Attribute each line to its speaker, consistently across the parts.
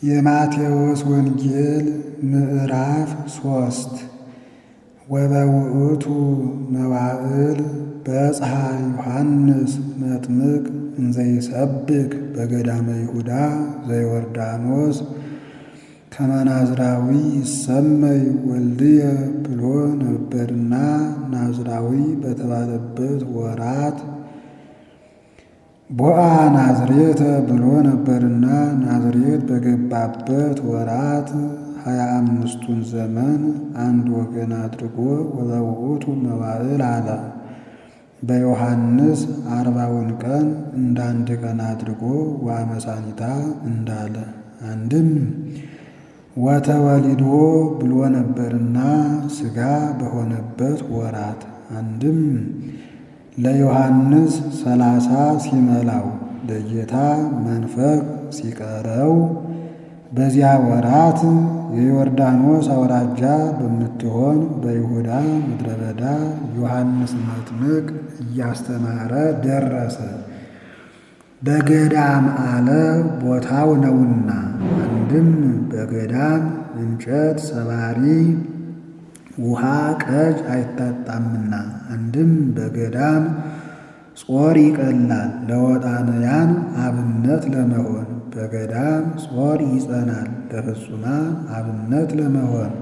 Speaker 1: የማቴዎስ ወንጌል ምዕራፍ 3 ወበውእቱ መዋዕል በጽሐ ዮሐንስ መጥምቅ እንዘ ይሰብክ በገዳመ ይሁዳ ዘዮርዳኖስ ከመ ናዝራዊ ይሰመይ ወልድየ ብሎ ነበርና ናዝራዊ በተባለበት ወራት ቦአ ናዝሬተ ብሎ ነበርና ናዝሬት በገባበት ወራት 25ቱን ዘመን አንድ ወገን አድርጎ ወበውእቱ መዋዕል አለ። በዮሐንስ 40ውን ቀን እንዳንድ ቀን አድርጎ ወአመሳኒታ እንዳለ አንድም ወተወሊዶ ብሎ ነበርና ሥጋ በሆነበት ወራት አንድም ለዮሐንስ 30 ሲመላው ለጌታ መንፈቅ ሲቀረው በዚያ ወራት የዮርዳኖስ አውራጃ በምትሆን በይሁዳ ምድረ በዳ ዮሐንስ መጥምቅ እያስተማረ ደረሰ። በገዳም አለ ቦታው ነውና፣ አንድም በገዳም እንጨት ሰባሪ ውሃ ቀጅ አይታጣምና፣ አንድም በገዳም ጾር ይቀላል ለወጣንያን አብነት ለመሆን፣ በገዳም ጾር ይጸናል ለፍጹማን አብነት ለመሆን።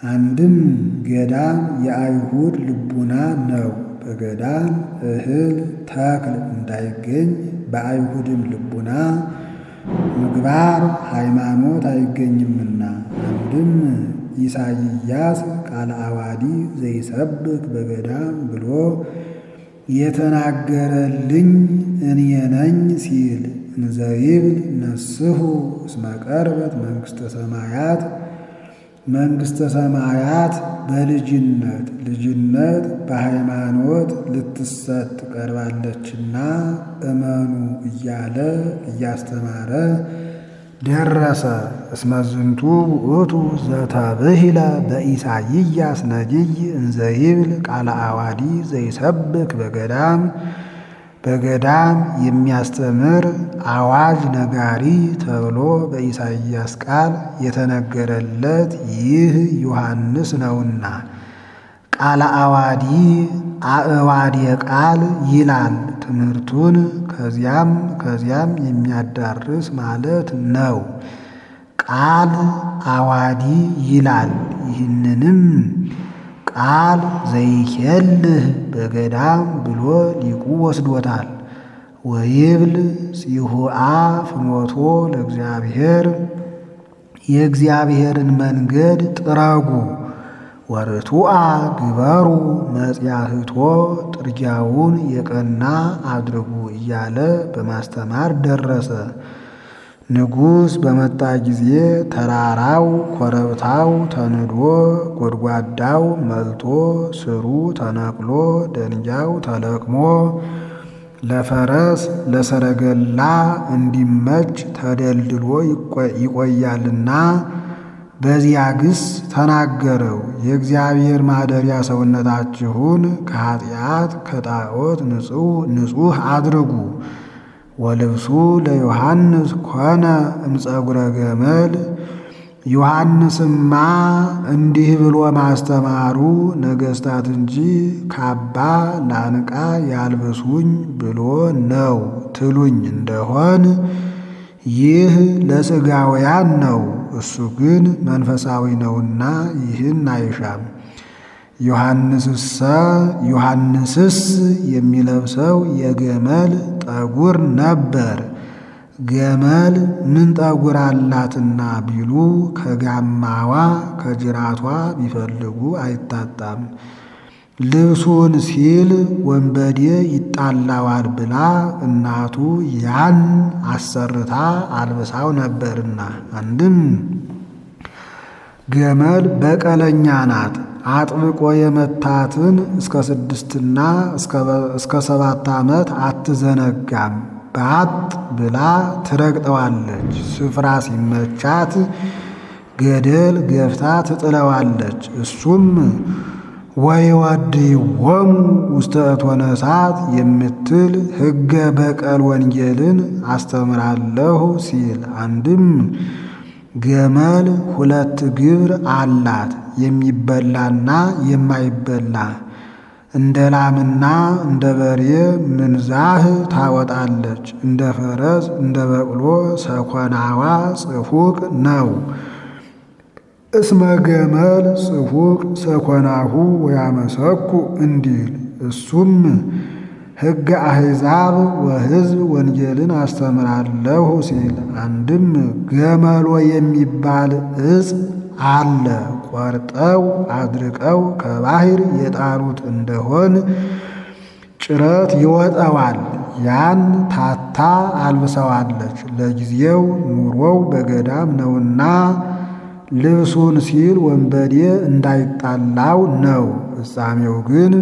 Speaker 1: አንድም ገዳም የአይሁድ ልቡና ነው። በገዳም እህል ተክል እንዳይገኝ በአይሁድም ልቡና ምግባር ሃይማኖት አይገኝምና። አንድም ኢሳይያስ ቃለ አዋዲ ዘይሰብክ በገዳም ብሎ የተናገረልኝ እኔ ነኝ ሲል እንዘይብል ነስሑ እስመ ቀርበት መንግሥተ ሰማያት መንግሥተ ሰማያት በልጅነት ልጅነት በሃይማኖት ልትሰጥ ቀርባለችና እመኑ እያለ እያስተማረ ደረሰ። እስመ ዝንቱ ውእቱ ዘተብሂለ በኢሳይያስ ነቢይ እንዘይብል ቃለ አዋዲ ዘይሰብክ በገዳም በገዳም የሚያስተምር አዋጅ ነጋሪ ተብሎ በኢሳይያስ ቃል የተነገረለት ይህ ዮሐንስ ነውና። ቃለ አዋዲ አእዋዴ ቃል ይላል። ትምህርቱን ከዚያም ከዚያም የሚያዳርስ ማለት ነው። ቃል አዋዲ ይላል። ይህንንም ቃል ዘይኬልህ በገዳም ብሎ ሊቁ ወስዶታል። ወይብል ጽሁአ ፍኖቶ ለእግዚአብሔር የእግዚአብሔርን መንገድ ጥረጉ ወርቱአ ግበሩ መጽያህቶ ጥርጊያውን የቀና አድርጉ እያለ በማስተማር ደረሰ። ንጉሥ በመጣ ጊዜ ተራራው ኮረብታው ተንዶ ጎድጓዳው መልቶ ስሩ ተነቅሎ ደንጊያው ተለቅሞ ለፈረስ ለሰረገላ እንዲመች ተደልድሎ ይቆያልና በዚያ ግስ ተናገረው። የእግዚአብሔር ማደሪያ ሰውነታችሁን ከኃጢአት ከጣዖት ንጹሕ አድርጉ። ወልብሱ ለዮሐንስ ኮነ እምፀጉረ ገመል። ዮሐንስማ እንዲህ ብሎ ማስተማሩ ነገሥታት እንጂ ካባ ላንቃ ያልብሱኝ ብሎ ነው ትሉኝ እንደሆን ይህ ለሥጋውያን ነው፣ እሱ ግን መንፈሳዊ ነውና ይህን አይሻም። ዮሐንስስ የሚለብሰው የገመል ጠጉር ነበር። ገመል ምን ጠጉር አላትና ቢሉ ከጋማዋ ከጅራቷ ቢፈልጉ አይታጣም። ልብሱን ሲል ወንበዴ ይጣላዋል ብላ እናቱ ያን አሰርታ አልብሳው ነበርና። አንድም ገመል በቀለኛ ናት። አጥብቆ የመታትን እስከ 6ና እስከ 7 ዓመት አትዘነጋም። ባጥ ብላ ትረግጠዋለች። ስፍራ ሲመቻት ገደል ገፍታ ትጥለዋለች። እሱም ወይወድይዎሙ ውስተ እቶነ እሳት የምትል ሕገ በቀል ወንጌልን አስተምራለሁ ሲል አንድም ገመል ሁለት ግብር አላት፣ የሚበላና የማይበላ። እንደ ላምና እንደ በሬ ምንዛህ ታወጣለች። እንደ ፈረስ እንደ በቅሎ ሰኮናዋ ጽፉቅ ነው። እስመ ገመል ጽፉቅ ሰኮናሁ ወያመሰኩ እንዲል እሱም ሕገ አሕዛብ ወሕዝብ ወንጌልን አስተምራለሁ ሲል፣ አንድም ገመሎ የሚባል ዕፅ አለ። ቆርጠው አድርቀው ከባሕር የጣሉት እንደሆን ጭረት ይወጠዋል። ያን ታታ አልብሰዋለች። ለጊዜው ኑሮው በገዳም ነውና ልብሱን ሲል ወንበዴ እንዳይጣላው ነው። ፍጻሜው ግን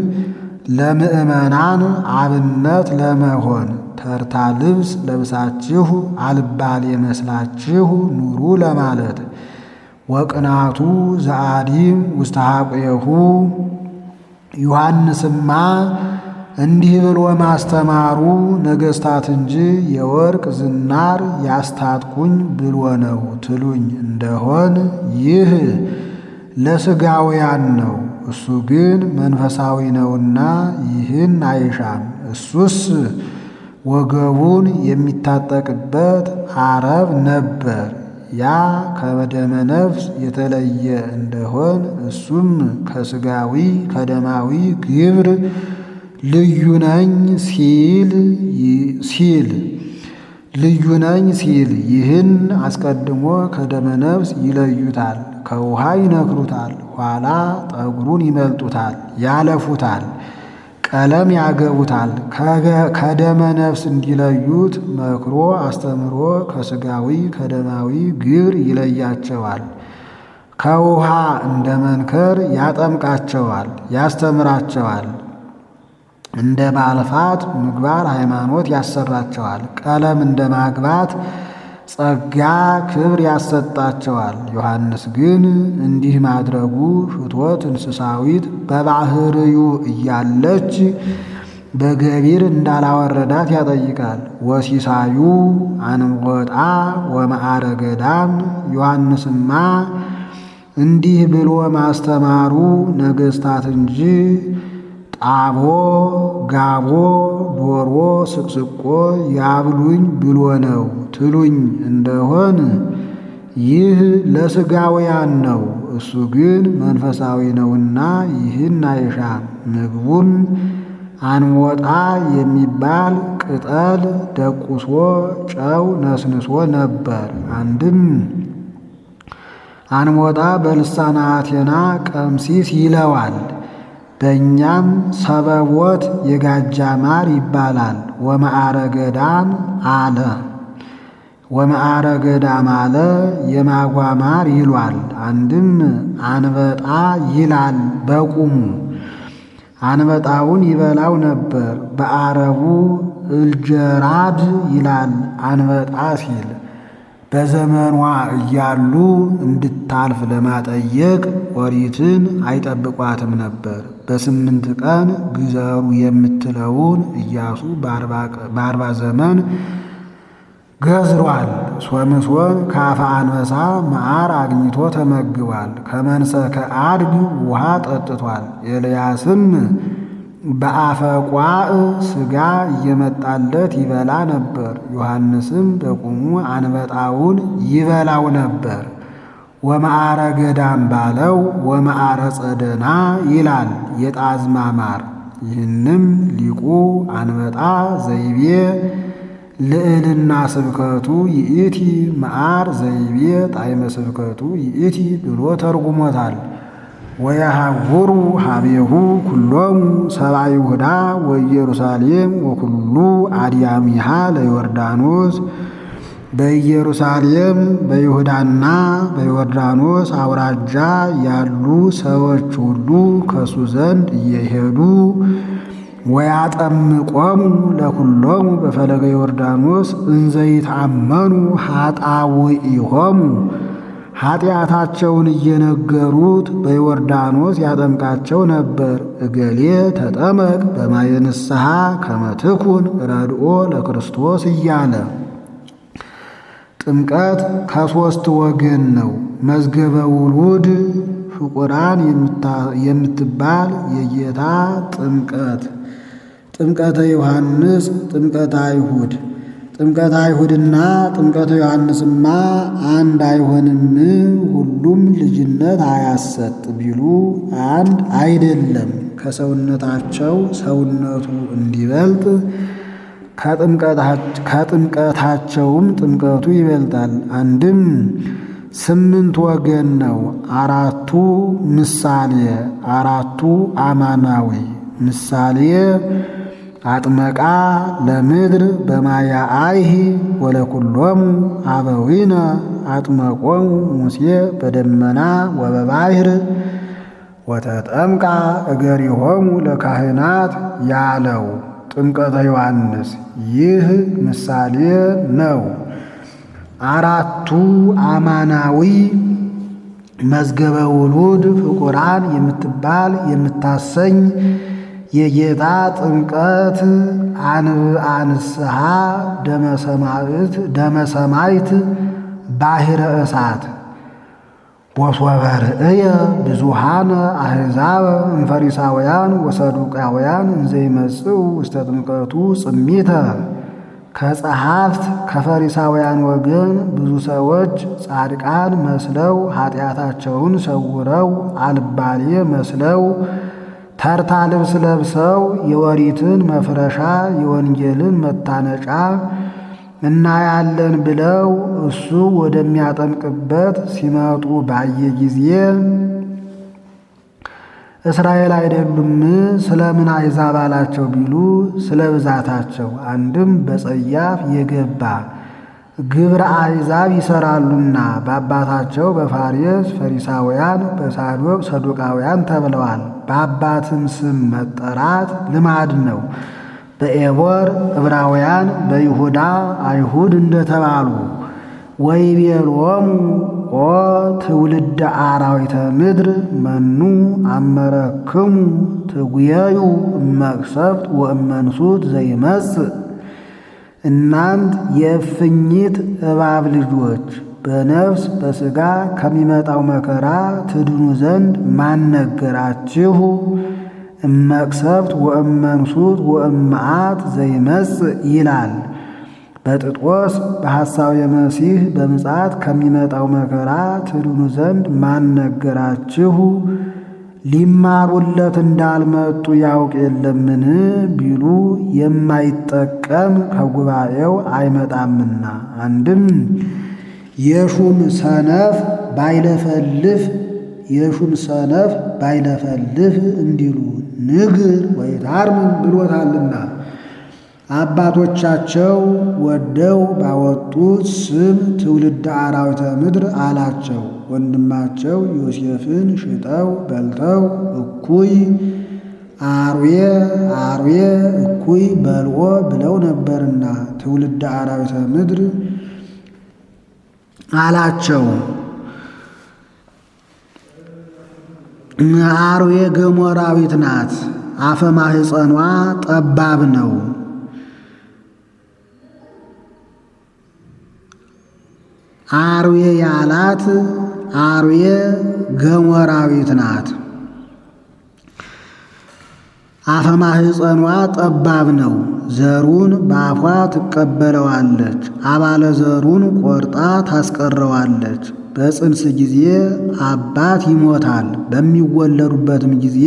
Speaker 1: ለምዕመናን አብነት ለመሆን ተርታ ልብስ ለብሳችሁ አልባሌ መስላችሁ ኑሩ ለማለት። ወቅናቱ ዘአዲም ውስተ ሐቁየሁ ዮሐንስማ እንዲህ ብሎ ማስተማሩ ነገሥታት እንጂ የወርቅ ዝናር ያስታጥቁኝ ብሎ ነው ትሉኝ እንደሆን ይህ ለሥጋውያን ነው። እሱ ግን መንፈሳዊ ነውና ይህን አይሻም። እሱስ ወገቡን የሚታጠቅበት አረብ ነበር። ያ ከደመ ነፍስ የተለየ እንደሆን እሱም ከሥጋዊ ከደማዊ ግብር ልዩ ነኝ ሲል ሲል ልዩ ነኝ ሲል ይህን አስቀድሞ ከደመ ነፍስ ይለዩታል። ከውሃ ይነክሩታል፣ ኋላ ጠጉሩን ይመልጡታል፣ ያለፉታል፣ ቀለም ያገቡታል። ከደመ ነፍስ እንዲለዩት መክሮ አስተምሮ ከሥጋዊ ከደማዊ ግብር ይለያቸዋል። ከውሃ እንደ መንከር ያጠምቃቸዋል፣ ያስተምራቸዋል። እንደ ማልፋት ምግባር ሃይማኖት ያሰራቸዋል። ቀለም እንደ ማግባት ጸጋ ክብር ያሰጣቸዋል። ዮሐንስ ግን እንዲህ ማድረጉ ፍትወት እንስሳዊት በባህርዩ እያለች በገቢር እንዳላወረዳት ያጠይቃል። ወሲሳዩ አንወጣ ወመዓረ ገዳም ዮሐንስማ እንዲህ ብሎ ማስተማሩ ነገሥታት እንጂ ጣቦ ጋቦ ዶሮ ስቅስቆ ያብሉኝ ብሎ ነው ትሉኝ እንደሆን ይህ ለሥጋውያን ነው። እሱ ግን መንፈሳዊ ነውና ይህን አይሻም። ምግቡም አንወጣ የሚባል ቅጠል ደቁሶ ጨው ነስንሶ ነበር። አንድም አንወጣ በልሳነ አቴና ቀምሲስ ይለዋል። በእኛም ሰበቦት የጋጃ ማር ይባላል። ወመዓረ ገዳም አለ ወመዓረ ገዳም አለ የማጓ ማር ይሏል። አንድም አንበጣ ይላል በቁሙ አንበጣውን ይበላው ነበር። በአረቡ እልጀራድ ይላል አንበጣ ሲል በዘመኗ እያሉ እንድታልፍ ለማጠየቅ ኦሪትን አይጠብቋትም ነበር። በ8 ቀን ግዘሩ የምትለውን ኢያሱ በ40 ዘመን ገዝሯል። ሶምሶን ከአፈ አንበሳ መዓር አግኝቶ ተመግቧል። ከመንሰከ አድግ ውሃ ጠጥቷል። ኤልያስም በአፈቋእ ሥጋ እየመጣለት ይበላ ነበር። ዮሐንስም በቁሙ አንበጣውን ይበላው ነበር። ወመዓረ ገዳም ባለው ወመዓረ ጸደና ይላል የጣዝማ ማር። ይህንም ሊቁ አንበጣ ዘይቤ ልዕልና ስብከቱ ይእቲ መዓር ዘይቤ ጣዕመ ስብከቱ ይእቲ ብሎ ተርጉሞታል። ወየሐውሩ ሀቤሁ ኩሎሙ ሰብአ ይሁዳ ወኢየሩሳሌም ወኩሉ አድያሚሃ ለዮርዳኖስ። በኢየሩሳሌም በይሁዳና በዮርዳኖስ አውራጃ ያሉ ሰዎች ሁሉ ከሱ ዘንድ እየሄዱ ወያጠምቆሙ ለኩሎሙ በፈለገ ዮርዳኖስ እንዘይታመኑ ኃጣውኢሆሙ ኃጢአታቸውን እየነገሩት በዮርዳኖስ ያጠምቃቸው ነበር። እገሌ ተጠመቅ በማየ ንስሐ ከመ ትኩን ረድኦ ለክርስቶስ እያለ ጥምቀት ከሦስት ወገን ነው። መዝገበ ውሉድ ፍቁራን የምትባል የጌታ ጥምቀት፣ ጥምቀተ ዮሐንስ፣ ጥምቀተ አይሁድ። ጥምቀተ አይሁድና ጥምቀተ ዮሐንስማ አንድ አይሆንም፣ ሁሉም ልጅነት አያሰጥ ቢሉ አንድ አይደለም። ከሰውነታቸው ሰውነቱ እንዲበልጥ ከጥምቀታቸውም ጥምቀቱ ይበልጣል። አንድም ስምንት ወገን ነው። አራቱ ምሳሌ፣ አራቱ አማናዊ። ምሳሌ አጥመቃ ለምድር በማያ አይሂ ወለኩሎሙ አበዊነ አጥመቆሙ ሙሴ በደመና ወበባሕር ወተጠምቃ እገሪሆሙ ለካህናት ያለው ጥምቀተ ዮሐንስ ይህ ምሳሌ ነው። አራቱ አማናዊ መዝገበ ውሉድ ፍቁራን የምትባል የምታሰኝ የጌታ ጥምቀት አንስሐ ደመ ሰማዕት ባሕረ እሳት ወሶበ ርእየ ብዙኃነ አሕዛብ እምፈሪሳውያን ወሰዱቃውያን እንዘ ይመጽኡ ውስተ ጥምቀቱ ጽሚተ። ከጸሐፍት ከፈሪሳውያን ወገን ብዙ ሰዎች ጻድቃን መስለው ኃጢአታቸውን ሰውረው አልባሌ መስለው ተርታ ልብስ ለብሰው የወሪትን መፍረሻ የወንጌልን መታነጫ እናያለን ብለው እሱ ወደሚያጠምቅበት ሲመጡ ባየ ጊዜ እስራኤል አይደሉም ስለምን አሕዛብ አላቸው ቢሉ ስለ ብዛታቸው። አንድም በጸያፍ የገባ ግብረ አሕዛብ ይሰራሉና በአባታቸው በፋሬስ ፈሪሳውያን፣ በሳዶቅ ሰዱቃውያን ተብለዋል። በአባትም ስም መጠራት ልማድ ነው። በኤቦር ዕብራውያን፣ በይሁዳ አይሁድ እንደተባሉ። ወይቤሎሙ ኦ ትውልደ አራዊተ ምድር መኑ አመረክሙ ትጉየዩ እመቅሰፍት ወእመንሱት ዘይመጽእ። እናንት የእፍኝት እባብ ልጆች በነፍስ በሥጋ ከሚመጣው መከራ ትድኑ ዘንድ ማን ነገራችሁ? እመቅሰፍት ወእመንሱት ወእመዓት ዘይመጽእ ይላል። በጥጦስ በሐሳዌ መሲህ በምጽአት ከሚመጣው መከራ ትድኑ ዘንድ ማን ነገራችሁ? ሊማሩለት እንዳልመጡ ያውቅ የለምን ቢሉ የማይጠቀም ከጉባኤው አይመጣምና። አንድም የሹም ሰነፍ ባይለፈልፍ የሹም ሰነፍ ባይለፈልፍ እንዲሉ ንግር ወይታርምም ብሎታልና። አባቶቻቸው ወደው ባወጡት ስም ትውልደ አራዊተ ምድር አላቸው። ወንድማቸው ዮሴፍን ሽጠው በልተው እኩይ አርዌ አርዌ እኩይ በልዖ ብለው ነበርና ትውልደ አራዊተ ምድር አላቸው። አርዌ ገሞራዊት ናት። አፈ ማህፀኗ ጠባብ ነው። አርዌ ያላት አርዌ ገሞራዊት ናት። አፈ ማህፀኗ ጠባብ ነው። ዘሩን በአፏ ትቀበለዋለች፣ አባለ ዘሩን ቆርጣ ታስቀረዋለች። በጽንስ ጊዜ አባት ይሞታል። በሚወለዱበትም ጊዜ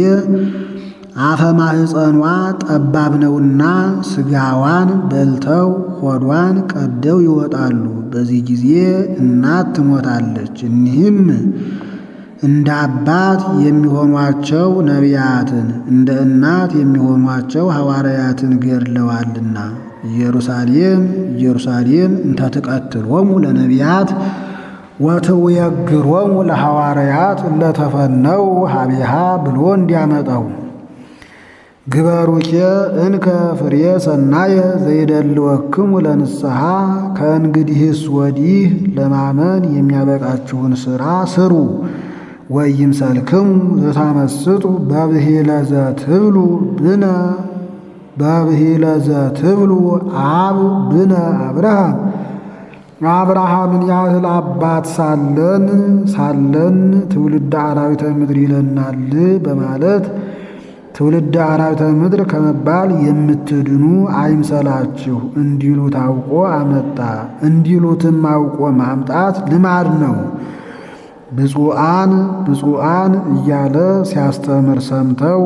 Speaker 1: አፈ ማህፀኗ ጠባብ ነውና ስጋዋን በልተው ሆዷን ቀደው ይወጣሉ። በዚህ ጊዜ እናት ትሞታለች። እኒህም እንደ አባት የሚሆኗቸው ነቢያትን እንደ እናት የሚሆኗቸው ሐዋርያትን ገድለዋልና። ኢየሩሳሌም ኢየሩሳሌም እንተ ትቀትሎሙ ለነቢያት ወትውየግሮሙ ለሐዋርያት እለተፈነው ሀቢሃ ብሎ እንዲያመጣው። ግበሩኬ እንከ ፍሬ ሰናየ ዘይደልወክሙ ለንስሐ፣ ከእንግዲህስ ወዲህ ለማመን የሚያበቃችሁን ሥራ ስሩ። ወኢይምሰልክሙ ዘታመስጡ በብሂለ ዘትብሉ ብነ በብሂለ ዘትብሉ አብ ብነ አብርሃም፣ አብርሃምን ያህል አባት ሳለን ሳለን ትውልደ አራዊተ ምድር ይለናል በማለት ትውልደ አራዊተ ምድር ከመባል የምትድኑ አይምሰላችሁ እንዲሉ ታውቆ አመጣ። እንዲሉትም አውቆ ማምጣት ልማድ ነው። ብፁዓን ብፁዓን እያለ ሲያስተምር ሰምተው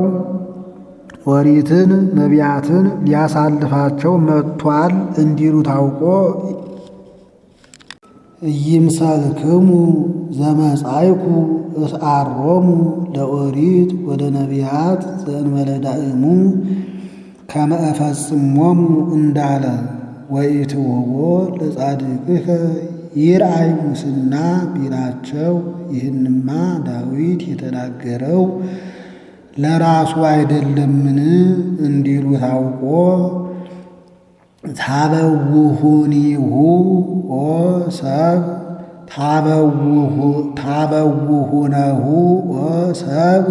Speaker 1: ኦሪትን ነቢያትን ሊያሳልፋቸው መጥቷል እንዲሉ ታውቆ ኢይምሰልክሙ ዘመጻይኩ እስአሮሙ ለኦሪት ወደ ነቢያት ዘእንበለ ዳእሙ ከመ እፈጽሞሙ እንዳለ ወኢትውህቦ ለጻድቅከ ይርአይ ሙስና ቢላቸው፣ ይህንማ ዳዊት የተናገረው ለራሱ አይደለምን እንዲሉ ታውቆ ታበውሁኒሁ ኦ ሰብ ታበውሁነሁ ኦ ሰብ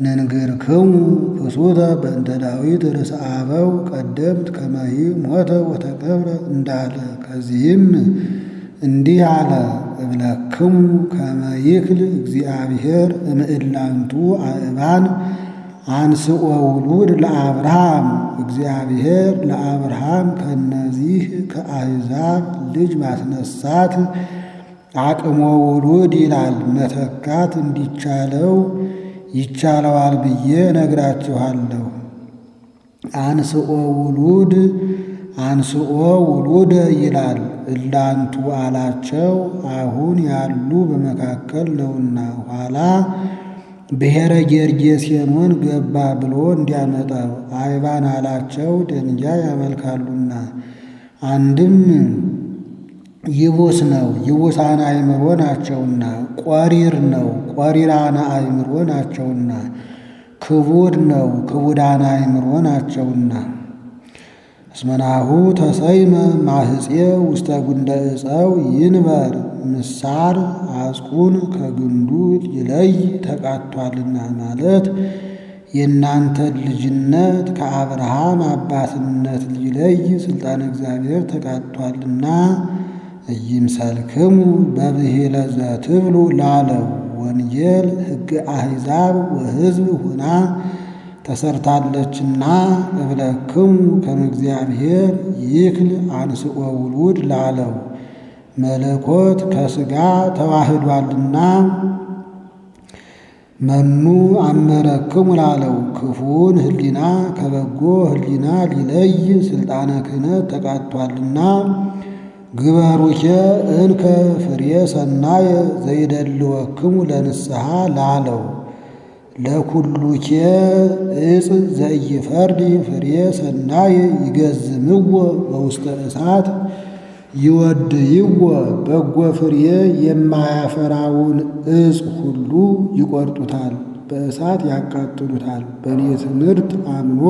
Speaker 1: ንንግርክሙ ክሱተ በእንተ ዳዊት ርእሰ አበው ቀደምት ከመሂ ሞተ ወተቀብረ እንዳለ። ከዚህም እንዲህ አለ። እብለክሙ ከመ ይክል እግዚአብሔር እምእላንቱ አእባን አንስኦ ውሉድ ለአብርሃም። እግዚአብሔር ለአብርሃም ከእነዚህ ከአሕዛብ ልጅ ማስነሳት አቅሞ ውሉድ ይላል መተካት እንዲቻለው ይቻለዋል ብዬ እነግራችኋለሁ። አንስኦ ውሉድ አንስኦ ውሉደ ይላል። እላንቱ አላቸው አሁን ያሉ በመካከል ነውና ኋላ ብሔረ ጌርጌሴኖን ገባ ብሎ እንዲያመጣው አይባን አላቸው ደንጊያ ያመልካሉና። አንድም ይቡስ ነው ይቡሳን አእምሮ ናቸውና፣ ቆሪር ነው ቆሪራነ አእምሮ ናቸውና፣ ክቡድ ነው ክቡዳነ አእምሮ ናቸውና። እስመናሁ ተሰይመ ማህፄ ውስተ ጉንደ ዕፀው ይንበር ምሳር አጽቁን ከግንዱ ይለይ ተቃጥቷልና ማለት የእናንተን ልጅነት ከአብርሃም አባትነት ሊለይ ስልጣን እግዚአብሔር ተቃጥቷልና። ኢይምሰልክሙ በብሂለ ዘትብሉ ላለው ወንጌል ሕገ አሕዛብ ወሕዝብ ሁና ተሰርታለችና። እብለክሙ ከመ እግዚአብሔር ይክል አንስኦ ውሉድ ላለው መለኮት ከሥጋ ተዋህዷልና። መኑ አመረክሙ ላለው ክፉውን ሕሊና ከበጎ ሕሊና ሊለይ ስልጣነ ክህነት ተቃጥቷልና። ግበሩኬ እንከ ፍሬ ሰናየ ዘይደልወክሙ ለንስሐ ላለው ለኩሉኬ ዕፅ ዘኢፈርድ ፍሬ ሰናየ ይገዝምዎ በውስተ እሳት ይወድይዎ። በጎ ፍሬ የማያፈራውን ዕፅ ሁሉ ይቆርጡታል፣ በእሳት ያቃጥሉታል። በእኔ ትምህርት አምኖ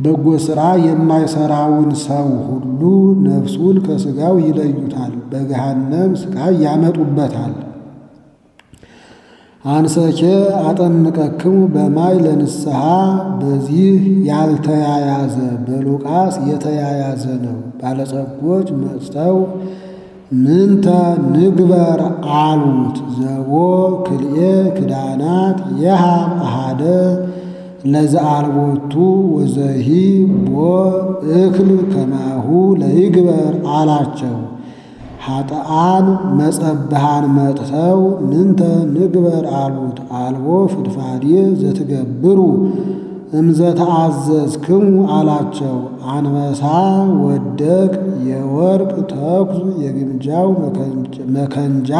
Speaker 1: በጎ ሥራ የማይሠራውን ሰው ሁሉ ነፍሱን ከሥጋው ይለዩታል፣ በገሃነም ሥቃይ ያመጡበታል። አንሰኬ አጠምቀክሙ በማይ ለንስሐ በዚህ ያልተያያዘ በሉቃስ የተያያዘ ነው። ባለጸጎች መጥተው ምንተ ንግበር አሉት። ዘቦ ክልኤ ክዳናት የሃብ አሃደ ለዘአልቦቱ ወዘሂ ቦ እክል ከማሁ ለይግበር አላቸው። ኃጥአን መጸብሃን መጥተው ምንተ ንግበር አሉት። አልቦ ፍድፋዴ ዘትገብሩ እምዘተአዘዝክሙ አላቸው። አንበሳ ወደቅ የወርቅ ተኩስ የግምጃው መከንጃ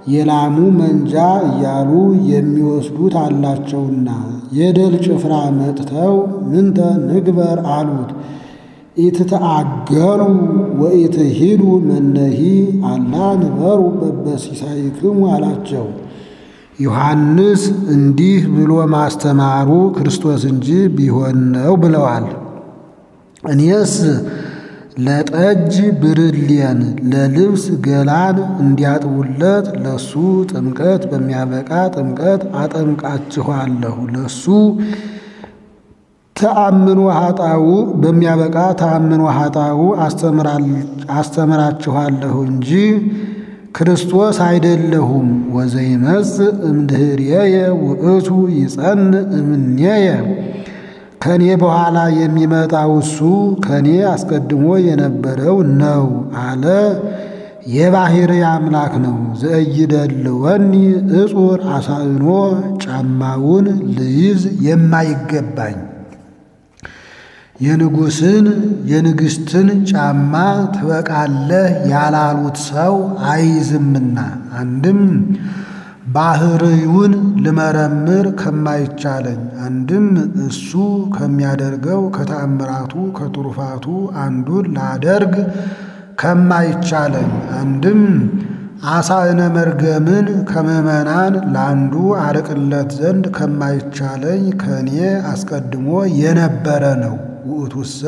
Speaker 1: የላሙ መንጃ እያሉ የሚወስዱት አላቸውና። የደል ጭፍራ መጥተው ምንተ ንግበር አሉት። ኢትተአገሉ ወኢትሂዱ መነሂ አላ ንበሩ በበሲሳይክሙ አላቸው። ዮሐንስ እንዲህ ብሎ ማስተማሩ ክርስቶስ እንጂ ቢሆን ነው ብለዋል። እኔስ ለጠጅ ብርሌን ለልብስ ገላን እንዲያጥቡለት ለሱ ጥምቀት በሚያበቃ ጥምቀት አጠምቃችኋለሁ። ለሱ ተአምኖ ኃጣው በሚያበቃ ተአምኖ ኃጣው አስተምራችኋለሁ እንጂ ክርስቶስ አይደለሁም። ወዘይመጽእ እምድኅሬየ ውእቱ ይጸንዕ እምኔየ፣ ከኔ በኋላ የሚመጣው እሱ ከኔ አስቀድሞ የነበረው ነው አለ። የባሕርይ አምላክ ነው። ዘእይደልወኒ እጹር አሳእኖ፣ ጫማውን ልይዝ የማይገባኝ የንጉሥን የንግሥትን ጫማ ትበቃለህ ያላሉት ሰው አይዝምና። አንድም ባሕርዩን ልመረምር ከማይቻለኝ፣ አንድም እሱ ከሚያደርገው ከተአምራቱ ከትሩፋቱ አንዱን ላደርግ ከማይቻለኝ፣ አንድም አሳእነ መርገምን ከምዕመናን ለአንዱ አርቅለት ዘንድ ከማይቻለኝ ከኔ አስቀድሞ የነበረ ነው። ውእቱሰ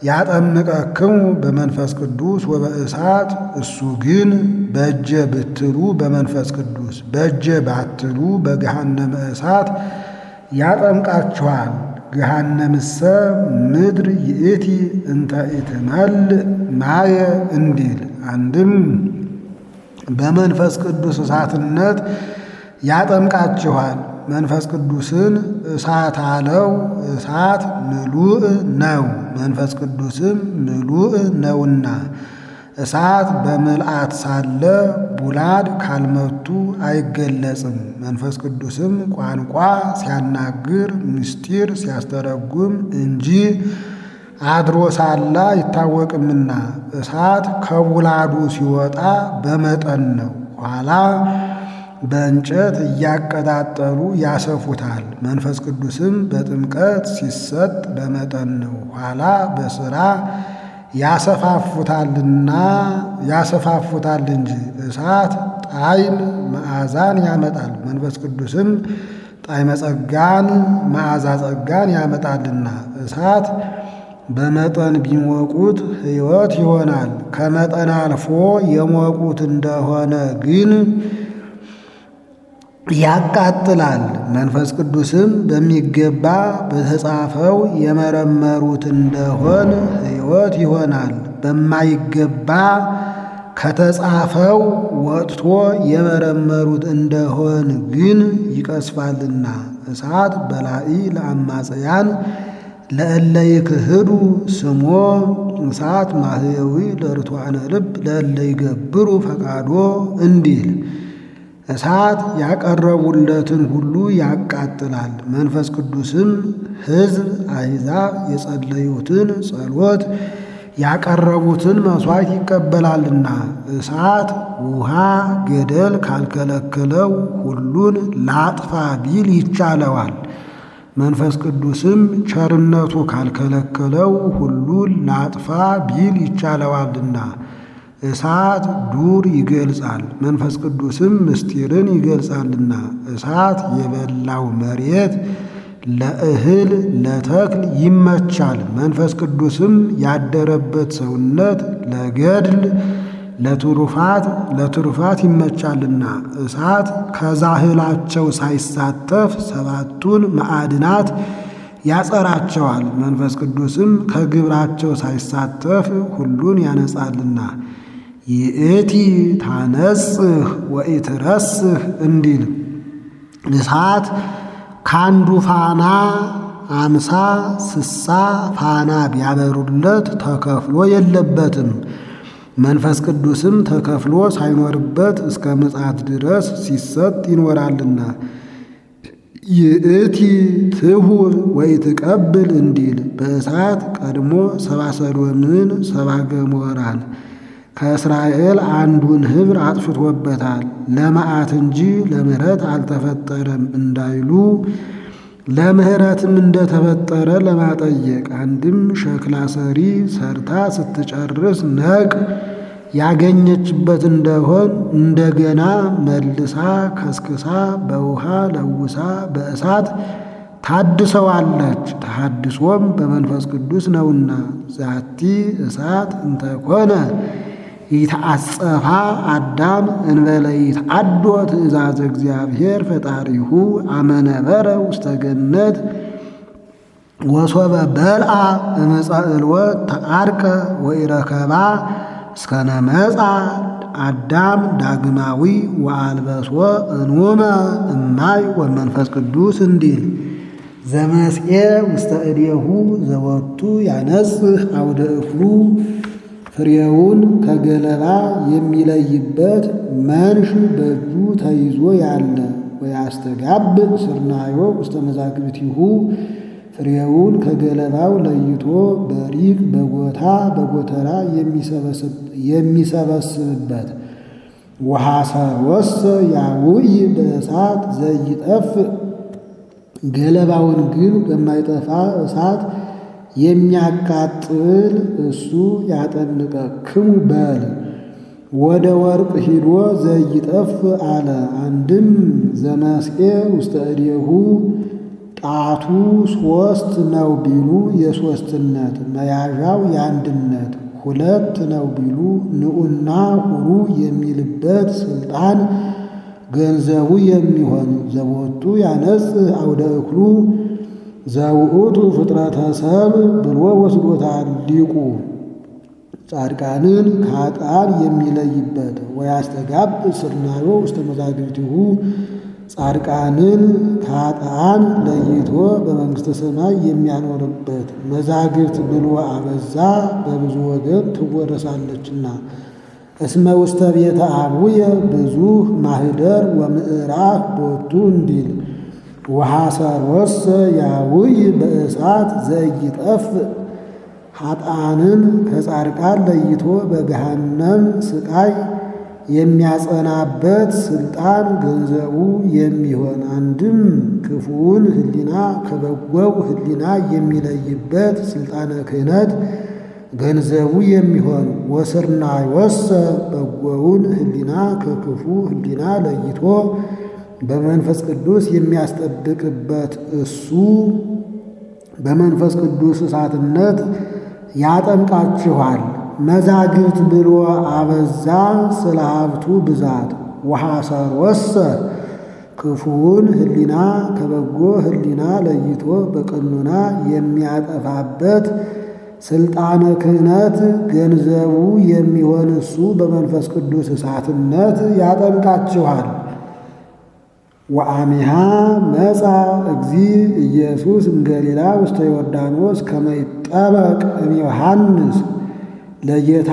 Speaker 1: ያጠምቀክሙ በመንፈስ ቅዱስ ወበእሳት፣ እሱ ግን በእጀ ብትሉ በመንፈስ ቅዱስ በእጀ ባትሉ በገሃነመ እሳት ያጠምቃችኋል። ገሃነምሰ ምድር ይእቲ እንተ ኢትመልእ ማየ እንዲል፣ አንድም በመንፈስ ቅዱስ እሳትነት ያጠምቃችኋል። መንፈስ ቅዱስን እሳት አለው። እሳት ምሉእ ነው፣ መንፈስ ቅዱስም ምሉእ ነውና። እሳት በምልአት ሳለ ቡላድ ካልመቱ አይገለጽም። መንፈስ ቅዱስም ቋንቋ ሲያናግር ምስጢር ሲያስተረጉም እንጂ አድሮ ሳለ አይታወቅምና። እሳት ከቡላዱ ሲወጣ በመጠን ነው፣ ኋላ በእንጨት እያቀጣጠሉ ያሰፉታል። መንፈስ ቅዱስም በጥምቀት ሲሰጥ በመጠን ነው፣ ኋላ በሥራ ያሰፋፉታልና ያሰፋፉታል እንጂ። እሳት ጣዕም መዓዛን ያመጣል፣ መንፈስ ቅዱስም ጣዕመ ጸጋን መዓዛ ጸጋን ያመጣልና። እሳት በመጠን ቢሞቁት ሕይወት ይሆናል። ከመጠን አልፎ የሞቁት እንደሆነ ግን ያቃጥላል። መንፈስ ቅዱስም በሚገባ በተጻፈው የመረመሩት እንደሆን ሕይወት ይሆናል። በማይገባ ከተጻፈው ወጥቶ የመረመሩት እንደሆን ግን ይቀስፋልና። እሳት በላኢ ለአማጽያን ለእለ ይክህዱ ስሞ፣ እሳት ማህየዊ ለርቱዓነ ልብ ለእለ ይገብሩ ፈቃዶ እንዲል፣ እሳት ያቀረቡለትን ሁሉ ያቃጥላል። መንፈስ ቅዱስም ሕዝብ አሕዛብ የጸለዩትን ጸሎት ያቀረቡትን መሥዋዕት ይቀበላልና። እሳት ውሃ ገደል ካልከለከለው ሁሉን ላጥፋ ቢል ይቻለዋል። መንፈስ ቅዱስም ቸርነቱ ካልከለከለው ሁሉን ላጥፋ ቢል ይቻለዋልና። እሳት ዱር ይገልጻል፣ መንፈስ ቅዱስም ምስጢርን ይገልጻልና። እሳት የበላው መሬት ለእህል ለተክል ይመቻል። መንፈስ ቅዱስም ያደረበት ሰውነት ለገድል ለትሩፋት ለትሩፋት ይመቻልና። እሳት ከዛህላቸው ሳይሳተፍ ሰባቱን ማዕድናት ያጸራቸዋል። መንፈስ ቅዱስም ከግብራቸው ሳይሳተፍ ሁሉን ያነጻልና። ይእቲ ታነጽህ ወኢትረስህ እንዲል፣ እሳት ከአንዱ ፋና 50 60 ፋና ቢያበሩለት ተከፍሎ የለበትም። መንፈስ ቅዱስም ተከፍሎ ሳይኖርበት እስከ ምጽአት ድረስ ሲሰጥ ይኖራልና። ይእቲ ትሁብ ወኢትቀብል እንዲል፣ በእሳት ቀድሞ ሰባ ሰዶምን ሰባ ገሞራን ከእስራኤል አንዱን ኅብር አጥፍቶበታል። ለመዓት እንጂ ለምሕረት አልተፈጠረም እንዳይሉ ለምሕረትም እንደተፈጠረ ለማጠየቅ፣ አንድም ሸክላ ሰሪ ሰርታ ስትጨርስ ነቅ ያገኘችበት እንደሆን እንደገና መልሳ ከስክሳ በውሃ ለውሳ በእሳት ታድሰዋለች። ተሐድሶም በመንፈስ ቅዱስ ነውና። ዛቲ እሳት እንተኮነ ይትአጸፋ አዳም እንበለ ይትአዶ ትእዛዘ እግዚአብሔር ፈጣሪሁ አመነበረ ውስተ ገነት። ወሶበ በልአ እምፀ ዕልወት ተዓርከ ወኢረከባ እስከ ነመጻ አዳም ዳግማዊ ወአልበሶ እንውመ እማይ ወመንፈስ ቅዱስ እንዲል ዘመስኤ ውስተ እዴሁ ዘወቱ ያነጽህ አውደ እክሉ ፍሬውን ከገለባ የሚለይበት መንሽ በእጁ ተይዞ ያለ ወያስተጋብ ስርናዮ ውስተ መዛግብቲሁ ፍሬውን ከገለባው ለይቶ በሪቅ በጎታ በጎተራ የሚሰበስብበት ወሐሰሮሰ ያውይ በእሳት ዘይጠፍ ገለባውን ግን በማይጠፋ እሳት የሚያቃጥል እሱ ያጠንቀክሙ በል። ወደ ወርቅ ሂዶ ዘይጠፍ አለ። አንድም ዘመስኤ ውስተ እዴሁ ጣቱ ሶስት ነው ቢሉ የሶስትነት መያዣው የአንድነት፣ ሁለት ነው ቢሉ ንዑና ሁሩ የሚልበት ስልጣን ገንዘቡ የሚሆን ዘቦቱ ያነጽህ አውደ እክሉ ዘውእቱ ፍጥረተ ሰብ ብሎ ወስዶታል ሊቁ። ጻድቃንን ከኃጥአን የሚለይበት ወያስተጋብ ስርናዮ ውስተ መዛግብቲሁ ጻድቃንን ከኃጥአን ለይቶ በመንግሥተ ሰማይ የሚያኖርበት መዛግብት ብሎ አበዛ በብዙ ወገን ትወረሳለችና። እስመ ውስተ ቤተ አቡየ ብዙኅ ማኅደር ወምዕራፍ ቦቱ እንዲል ወሐሰሮሰ ያውይ በእሳት ዘይጠፍ ኃጥአንን ከጻድቃን ለይቶ በገሃነም ስቃይ የሚያጸናበት ስልጣን ገንዘቡ የሚሆን አንድም ክፉውን ሕሊና ከበጎው ሕሊና የሚለይበት ስልጣነ ክህነት ገንዘቡ የሚሆን ወስርናዮሰ በጎውን ሕሊና ከክፉ ሕሊና ለይቶ በመንፈስ ቅዱስ የሚያስጠብቅበት እሱ በመንፈስ ቅዱስ እሳትነት ያጠምቃችኋል። መዛግብት ብሎ አበዛ ስለ ሀብቱ ብዛት። ወሐሰሮሰ ክፉውን ሕሊና ከበጎ ሕሊና ለይቶ በቀኖና የሚያጠፋበት ስልጣነ ክህነት ገንዘቡ የሚሆን እሱ በመንፈስ ቅዱስ እሳትነት ያጠምቃችኋል። ወአሚሃ መጻ እግዚ ኢየሱስ እምገሊላ ውስተ ዮርዳኖስ ከመ ይጠመቅ እምዮሐንስ። ለጌታ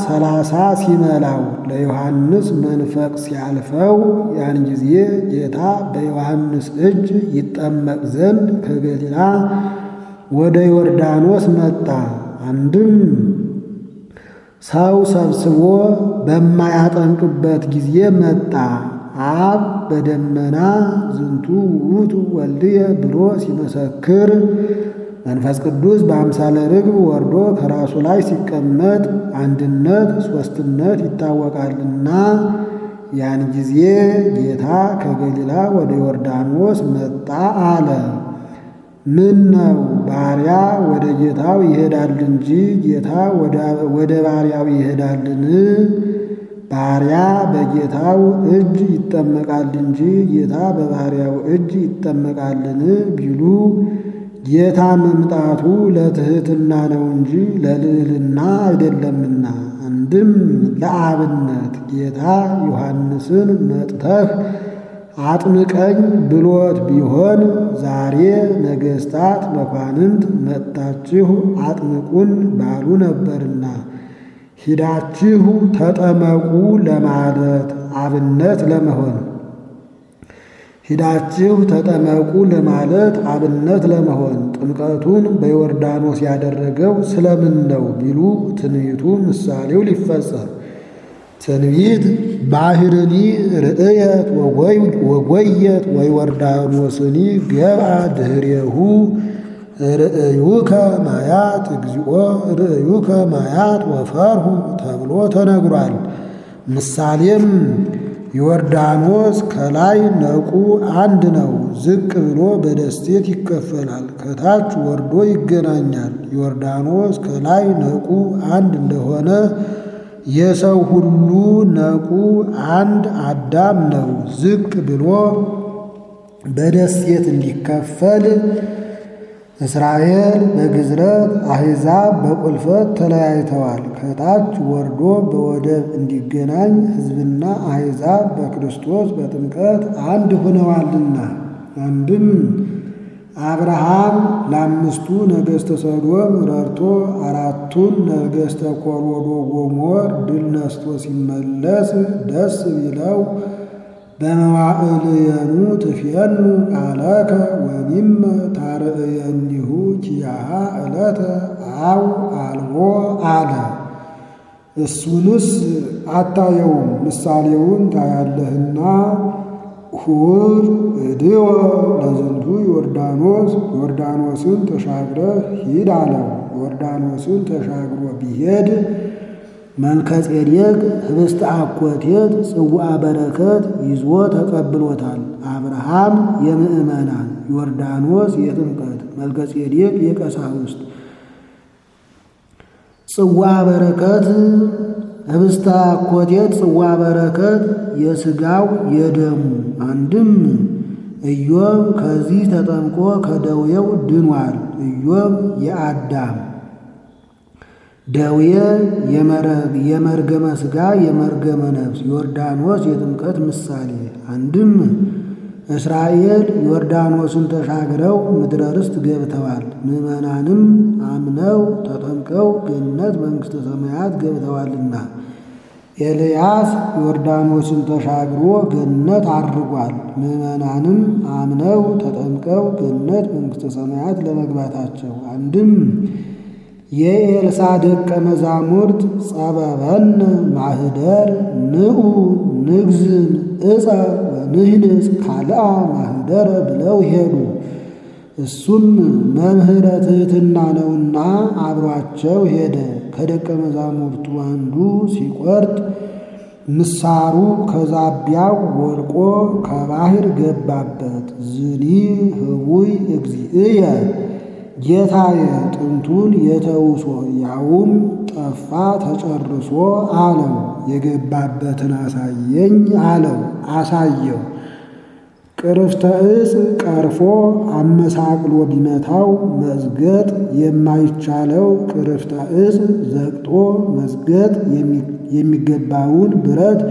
Speaker 1: 30 ሲመላው ለዮሐንስ መንፈቅ ሲያልፈው ያን ጊዜ ጌታ በዮሐንስ እጅ ይጠመቅ ዘንድ ከገሊላ ወደ ዮርዳኖስ መጣ። አንድም ሰው ሰብስቦ በማያጠምቅበት ጊዜ መጣ። አብ በደመና ዝንቱ ውእቱ ወልድየ ብሎ ሲመሰክር መንፈስ ቅዱስ በአምሳለ ርግብ ወርዶ ከራሱ ላይ ሲቀመጥ አንድነት ሶስትነት ይታወቃልና ያን ጊዜ ጌታ ከገሊላ ወደ ዮርዳኖስ መጣ አለ። ምን ነው ባሪያ ወደ ጌታው ይሄዳል እንጂ ጌታ ወደ ባሪያው ይሄዳልን? ባሪያ በጌታው እጅ ይጠመቃል እንጂ ጌታ በባሪያው እጅ ይጠመቃልን ቢሉ ጌታ መምጣቱ ለትሕትና ነው እንጂ ለልዕልና አይደለምና። አንድም ለአብነት ጌታ ዮሐንስን መጥተህ አጥምቀኝ ብሎት ቢሆን ዛሬ ነገሥታት መኳንንት መጥታችሁ አጥምቁን ባሉ ነበርና ሂዳችሁ ተጠመቁ ለማለት አብነት ለመሆን ሂዳችሁ ተጠመቁ ለማለት አብነት ለመሆን ጥምቀቱን በዮርዳኖስ ያደረገው ስለምን ነው ቢሉ ትንቢቱ ምሳሌው ሊፈጸም ትንቢት ባህርኒ ርእየት ወጎየት ወዮርዳኖስኒ ገብአ ድኅሬሁ ርእዩከ ማያት እግዚኦ ርእዩከ ማያት ወፈርሁ ተብሎ ተነግሯል። ምሳሌም ዮርዳኖስ ከላይ ነቁ አንድ ነው፣ ዝቅ ብሎ በደሴት ይከፈላል፣ ከታች ወርዶ ይገናኛል። ዮርዳኖስ ከላይ ነቁ አንድ እንደሆነ የሰው ሁሉ ነቁ አንድ አዳም ነው፣ ዝቅ ብሎ በደሴት እንዲከፈል እስራኤል በግዝረት አሕዛብ በቁልፈት ተለያይተዋል። ከታች ወርዶ በወደብ እንዲገናኝ ሕዝብና አሕዛብ በክርስቶስ በጥምቀት አንድ ሆነዋልና። አንድም አብርሃም ለአምስቱ ነገሥተ ሰዶም ረድቶ አራቱን ነገሥተ ኮሮዶጎሞር ድል ነስቶ ሲመለስ ደስ ቢለው በመዋዕልየኑ ትፌኑ ቃለከ ወሚመ ታርእየኒሁ ኪያሃ ዕለተ አው አልቦ አለ። እሱንስ አታየውም ምሳሌውን ታያለህና። ሁር እድወ ለዝንቱ ዮርዳኖስ ዮርዳኖስን ተሻግረህ ሂድ አለው። ዮርዳኖስን ተሻግሮ ቢሄድ መልከጼዴቅ ኅብስተ አኮቴት ጽዋ በረከት ይዞ ተቀብሎታል። አብርሃም የምዕመናን፣ ዮርዳኖስ የጥምቀት፣ መልከጼዴቅ የቀሳውስት። ጽዋ በረከት ኅብስተ አኮቴት ጽዋ በረከት የሥጋው የደሙ። አንድም ኢዮብ ከዚህ ተጠምቆ ከደዌው ድኗል። ኢዮብ የአዳም ደዌ የመርገመ ሥጋ የመርገመ ነፍስ፣ ዮርዳኖስ የጥምቀት ምሳሌ። አንድም እስራኤል ዮርዳኖስን ተሻግረው ምድረ ርስት ገብተዋል። ምዕመናንም አምነው ተጠምቀው ገነት መንግሥተ ሰማያት ገብተዋልና። ኤልያስ ዮርዳኖስን ተሻግሮ ገነት አድርጓል። ምዕመናንም አምነው ተጠምቀው ገነት መንግሥተ ሰማያት ለመግባታቸው። አንድም የኤልሳ ደቀ መዛሙርት ጸበበነ ማህደር ንዑ ንግዝን ዕፀ ወንህንጽ ካልአ ማህደረ ብለው ሄዱ። እሱም መምህረ ትሕትና ነውና አብሯቸው ሄደ። ከደቀ መዛሙርቱ አንዱ ሲቆርጥ ምሳሩ ከዛቢያው ወድቆ ከባህር ገባበት። ዝኒ ህቡይ እግዚእየ ጌታዬ ጥንቱን የተውሶ ያውም ጠፋ ተጨርሶ አለው። የገባበትን አሳየኝ አለው። አሳየው። ቅርፍተ ዕፅ ቀርፎ አመሳቅሎ ቢመታው መዝገጥ የማይቻለው ቅርፍተ ዕፅ ዘግጦ መዝገጥ የሚገባውን ብረት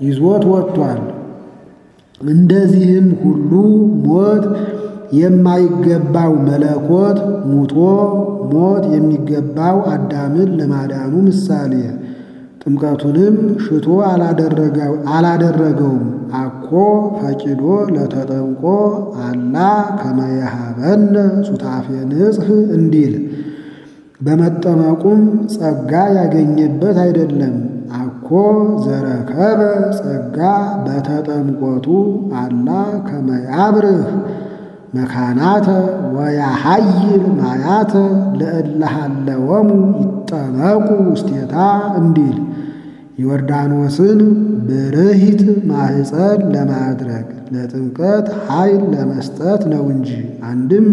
Speaker 1: ይዞት ወጥቷል። እንደዚህም ሁሉ ሞት የማይገባው መለኮት ሙቶ ሞት የሚገባው አዳምን ለማዳኑ ምሳሌ ጥምቀቱንም ሽቶ አላደረገውም። አኮ ፈቂዶ ለተጠምቆ አላ ከመየሃበነ ሱታፌ ንጽሕ እንዲል በመጠመቁም ጸጋ ያገኘበት አይደለም። አኮ ዘረከበ ጸጋ በተጠምቆቱ አላ ከመያብርህ መካናተ ወያሃይል ማያተ ለእለሃለወሙ ይጠመቁ ውስቴታ እንዲል ዮርዳኖስን ብርሂት ማህፀን ለማድረግ ለጥምቀት ኃይል ለመስጠት ነው እንጂ። አንድም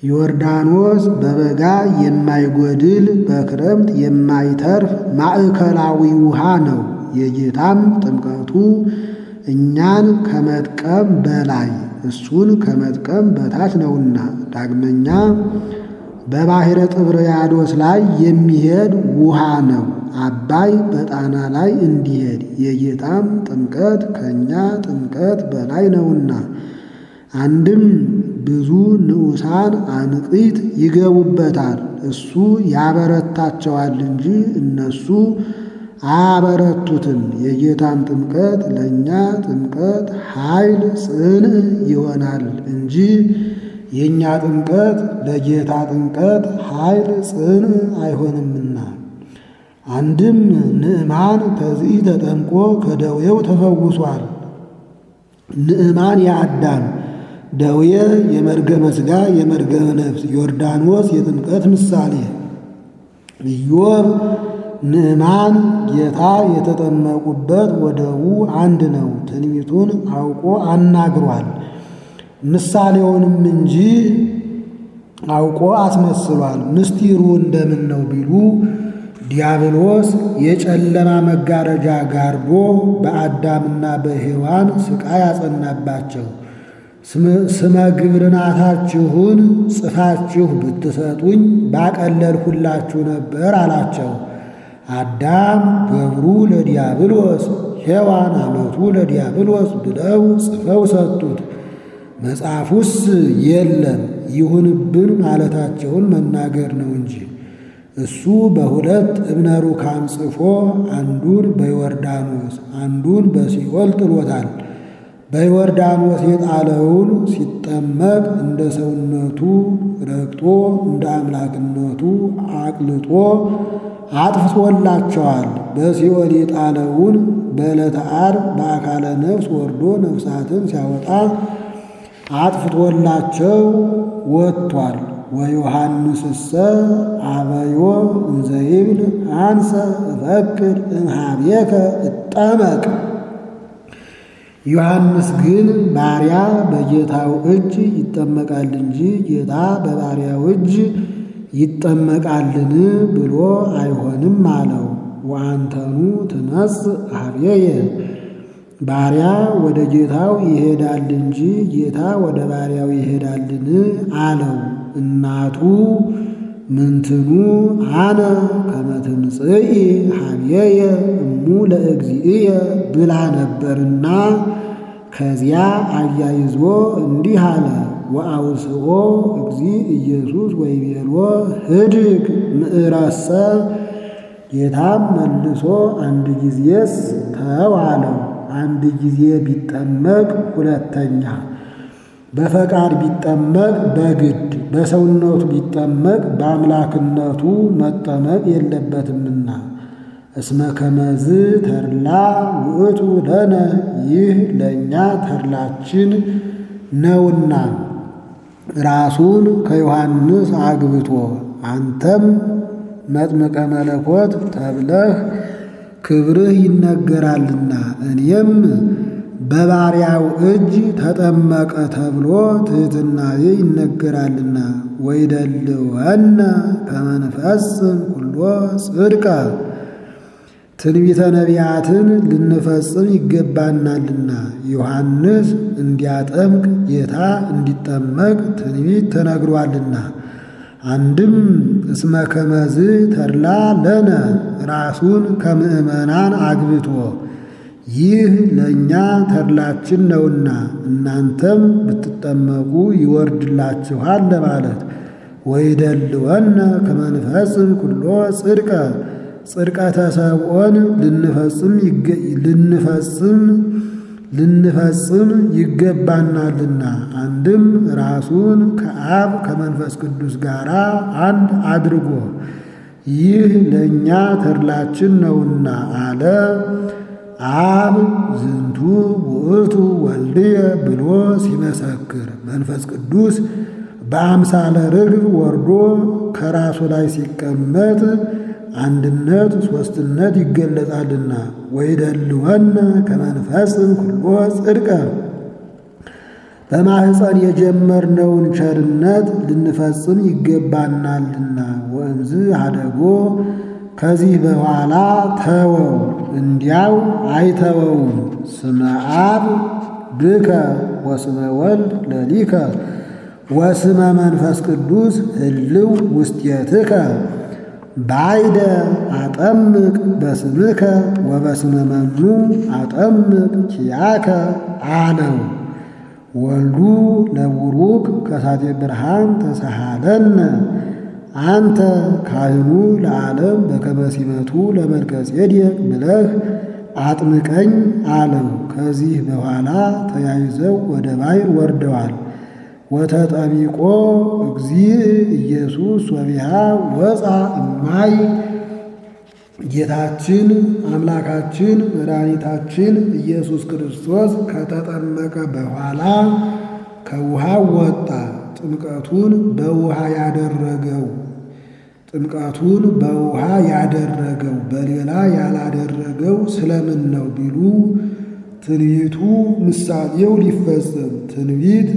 Speaker 1: ዮርዳኖስ በበጋ የማይጎድል በክረምት የማይተርፍ ማዕከላዊ ውሃ ነው። የጌታም ጥምቀቱ እኛን ከመጥቀም በላይ እሱን ከመጥቀም በታች ነውና። ዳግመኛ በባሕረ ጥብርያዶስ ላይ የሚሄድ ውሃ ነው። አባይ በጣና ላይ እንዲሄድ የጌታም ጥምቀት ከእኛ ጥምቀት በላይ ነውና። አንድም ብዙ ንዑሳን አንቂት ይገቡበታል፣ እሱ ያበረታቸዋል እንጂ እነሱ አያበረቱትም። የጌታም ጥምቀት ለእኛ ጥምቀት ኃይል ጽንዕ ይሆናል እንጂ የእኛ ጥምቀት ለጌታ ጥምቀት ኃይል ጽንዕ አይሆንምና። አንድም ንዕማን ከዚህ ተጠምቆ ከደዌው ተፈውሷል። ንዕማን የአዳም ደዌ የመርገመ ሥጋ የመርገመ ነፍስ፣ ዮርዳኖስ የጥምቀት ምሳሌ። ኢዮብ ንዕማን ጌታ የተጠመቁበት ወደቡ አንድ ነው። ትንቢቱን አውቆ አናግሯል፣ ምሳሌውንም እንጂ አውቆ አስመስሏል። ምስጢሩ እንደምን ነው ቢሉ ዲያብሎስ የጨለማ መጋረጃ ጋርዶ በአዳምና በሔዋን ስቃይ አጸናባቸው። ስመ ግብርናታችሁን ጽፋችሁ ብትሰጡኝ ባቀለልሁላችሁ ነበር አላቸው። አዳም ገብሩ ለዲያብሎስ ሔዋን አመቱ ለዲያብሎስ ብለው ጽፈው ሰጡት። መጽሐፉስ የለም ይሁንብን ማለታቸውን መናገር ነው እንጂ። እሱ በሁለት እብነ ሩካም ጽፎ አንዱን በዮርዳኖስ አንዱን በሲኦል ጥሎታል። በዮርዳኖስ የጣለውን ሲጠመቅ እንደ ሰውነቱ ረግጦ እንደ አምላክነቱ አቅልጦ አጥፍቶላቸዋል። በሲኦል የጣለውን በዕለተ ዓርብ በአካለ ነፍስ ወርዶ ነፍሳትን ሲያወጣ አጥፍቶላቸው ወጥቷል። ወዮሐንስሰ አበዮ እንዘ ይብል አንሰ እፈቅድ እምኀቤከ እጠመቅ። ዮሐንስ ግን ባሪያ በጌታው እጅ ይጠመቃል እንጂ ጌታ በባሪያው እጅ ይጠመቃልን ብሎ አይሆንም አለው። ወአንተኑ ትመጽእ ኀቤየ፣ ባሪያ ወደ ጌታው ይሄዳል እንጂ ጌታ ወደ ባሪያው ይሄዳልን አለው። እናቱ ምንትኑ አነ ከመ ትምጽኢ ኀቤየ እሙ ለእግዚእየ ብላ ነበርና ከዚያ አያይዞ እንዲህ አለ። ወአውስኦ እግዚእ ኢየሱስ ወይቤሎ ህድግ ምዕረሰ። ጌታም መልሶ አንድ ጊዜስ ተው አለው። አንድ ጊዜ ቢጠመቅ ሁለተኛ፣ በፈቃድ ቢጠመቅ በግድ፣ በሰውነቱ ቢጠመቅ በአምላክነቱ መጠመቅ የለበትምና። እስመ ከመዝ ተድላ ውእቱ ለነ፣ ይህ ለእኛ ተድላችን ነውና። ራሱን ከዮሐንስ አግብቶ አንተም መጥምቀ መለኮት ተብለህ ክብርህ ይነገራልና እኔም በባሪያው እጅ ተጠመቀ ተብሎ ትሕትናዬ ይነገራልና። ወይደልወነ ከመ ንፈጽም ኩሎ ጽድቀ፣ ትንቢተ ነቢያትን ልንፈጽም ይገባናልና። ዮሐንስ እንዲያጠምቅ ጌታ እንዲጠመቅ ትንቢት ተነግሯልና። አንድም እስመ ከመዝ ተድላ ለነ፣ ራሱን ከምዕመናን አግብቶ ይህ ለእኛ ተድላችን ነውና እናንተም ብትጠመቁ ይወርድላችኋል ለማለት። ወይደልወነ ከመ ንፈጽም ኩሎ ጽድቀ፣ ጽድቀ ተሰብኦን ልንፈጽም ይገባናልና። አንድም ራሱን ከአብ ከመንፈስ ቅዱስ ጋር አንድ አድርጎ ይህ ለእኛ ተድላችን ነውና አለ። አብ ዝንቱ ውእቱ ወልድየ ብሎ ሲመሰክር መንፈስ ቅዱስ በአምሳለ ርግብ ወርዶ ከራሱ ላይ ሲቀመጥ አንድነት ሦስትነት ይገለጻልና። ወይደልወነ ከመ ንፈጽም ኩሎ ጽድቀ፣ በማኅፀን የጀመርነውን ቸርነት ልንፈጽም ይገባናልና። ወእምዝ ሀደጎ፣ ከዚህ በኋላ ተወው፣ እንዲያው አይተወውም። ስመ አብ ብከ ወስመ ወልድ ለሊከ ወስመ መንፈስ ቅዱስ ህልው ውስቴትከ ባይደ አጠምቅ በስምከ ወበስመ መኑ አጠምቅ ኪያከ አለው። ወልዱ ለቡሩክ ከሳቴ ብርሃን ተሰሃለነ አንተ ካህኑ ለዓለም በከመ ሲመቱ ለመልከ ጼዴቅ ብለህ አጥምቀኝ አለው። ከዚህ በኋላ ተያይዘው ወደ ባሕር ወርደዋል። ወተጠሚቆ እግዚእ ኢየሱስ ወቢሃ ወፃ እማይ፣ ጌታችን አምላካችን መድኃኒታችን ኢየሱስ ክርስቶስ ከተጠመቀ በኋላ ከውሃው ወጣ። ጥምቀቱን በውሃ ያደረገው ጥምቀቱን በውሃ ያደረገው በሌላ ያላደረገው ስለምን ነው ቢሉ ትንቢቱ ምሳሌው ሊፈጸም ትንቢት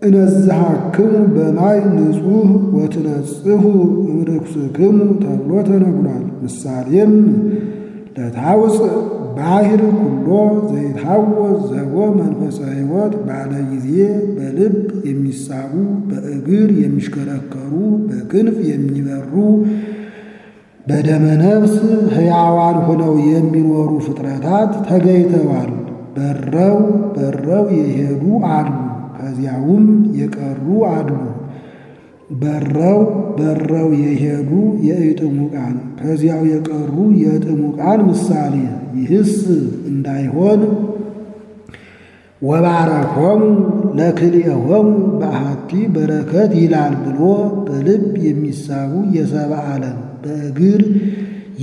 Speaker 1: እነዝሐክሙ በማይ ንጹሕ ወትነጽሑ እምርኩስክሙ ተብሎ ተነግሯል። ምሳሌም ለታውፅእ ባሕር ኩሎ ዘይታወስ ዘቦ መንፈሰ ሕይወት ባለ ጊዜ በልብ የሚሳቡ በእግር የሚሽከረከሩ በክንፍ የሚበሩ በደመ ነፍስ ሕያዋን ሆነው የሚኖሩ ፍጥረታት ተገኝተዋል። በረው በረው የሄዱ አሉ፣ ከዚያውም የቀሩ አሉ። በረው በረው የሄዱ የኢጥሙቃን ከዚያው የቀሩ የጥሙቃን ምሳሌ። ይህስ እንዳይሆን ወባረኮሙ ለክልኤሆሙ በአሐቲ በረከት ይላል ብሎ በልብ የሚሳቡ የሰብአ ዓለም በእግር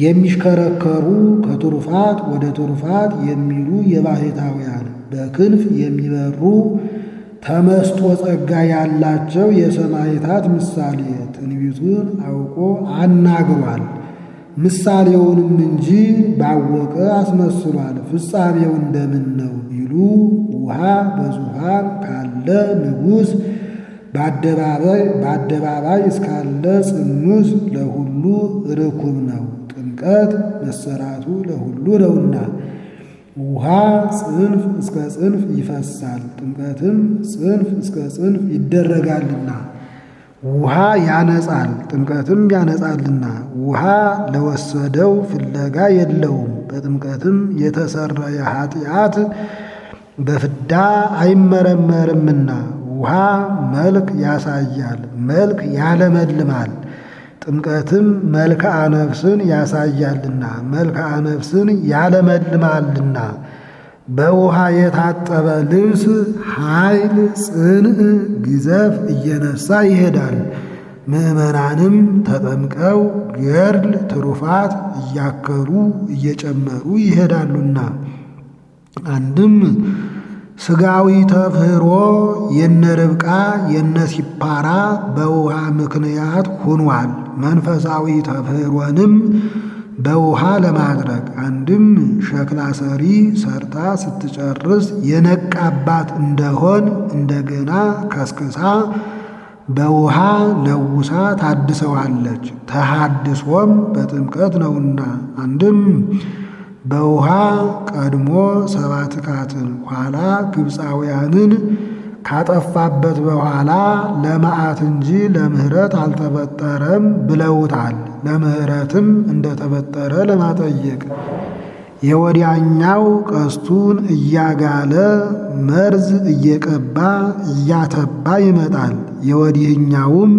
Speaker 1: የሚሽከረከሩ ከትሩፋት ወደ ትሩፋት የሚሉ የባሕታውያን በክንፍ የሚበሩ ተመስጦ ጸጋ ያላቸው የሰማዕታት ምሳሌ ትንቢቱን አውቆ አናግሯል። ምሳሌውንም እንጂ ባወቀ አስመስሏል። ፍጻሜው እንደምን ነው ቢሉ ውሃ በዙፋን ካለ ንጉሥ በአደባባይ እስካለ ጽኑስ ለሁሉ ርኩብ ነው። ጥምቀት መሰራቱ ለሁሉ ነውና ውሃ ጽንፍ እስከ ጽንፍ ይፈሳል፣ ጥምቀትም ጽንፍ እስከ ጽንፍ ይደረጋልና። ውሃ ያነጻል፣ ጥምቀትም ያነጻልና። ውሃ ለወሰደው ፍለጋ የለውም። በጥምቀትም የተሰረየ ኃጢአት በፍዳ አይመረመርምና። ውሃ መልክ ያሳያል፣ መልክ ያለመልማል። ጥምቀትም መልክዓ ነፍስን ያሳያልና መልክዓ ነፍስን ያለመልማልና። በውሃ የታጠበ ልብስ ኃይል፣ ጽንዕ፣ ግዘፍ እየነሳ ይሄዳል። ምዕመናንም ተጠምቀው ገድል ትሩፋት እያከሉ እየጨመሩ ይሄዳሉና። አንድም ሥጋዊ ተፍህሮ የነ ርብቃ የነ ሲፓራ በውሃ ምክንያት ሆኗል። መንፈሳዊ ተፍህሮንም በውሃ ለማድረግ አንድም ሸክላ ሰሪ ሰርታ ስትጨርስ የነቃባት እንደሆን እንደገና ከስክሳ በውሃ ለውሳ ታድሰዋለች። ተሃድሶም በጥምቀት ነውና። አንድም በውሃ ቀድሞ ሰባትካትን ኋላ ግብፃውያንን ካጠፋበት በኋላ ለመዓት እንጂ ለምሕረት አልተፈጠረም ብለውታል። ለምሕረትም እንደተፈጠረ ለማጠየቅ የወዲያኛው ቀስቱን እያጋለ መርዝ እየቀባ እያተባ ይመጣል። የወዲህኛውም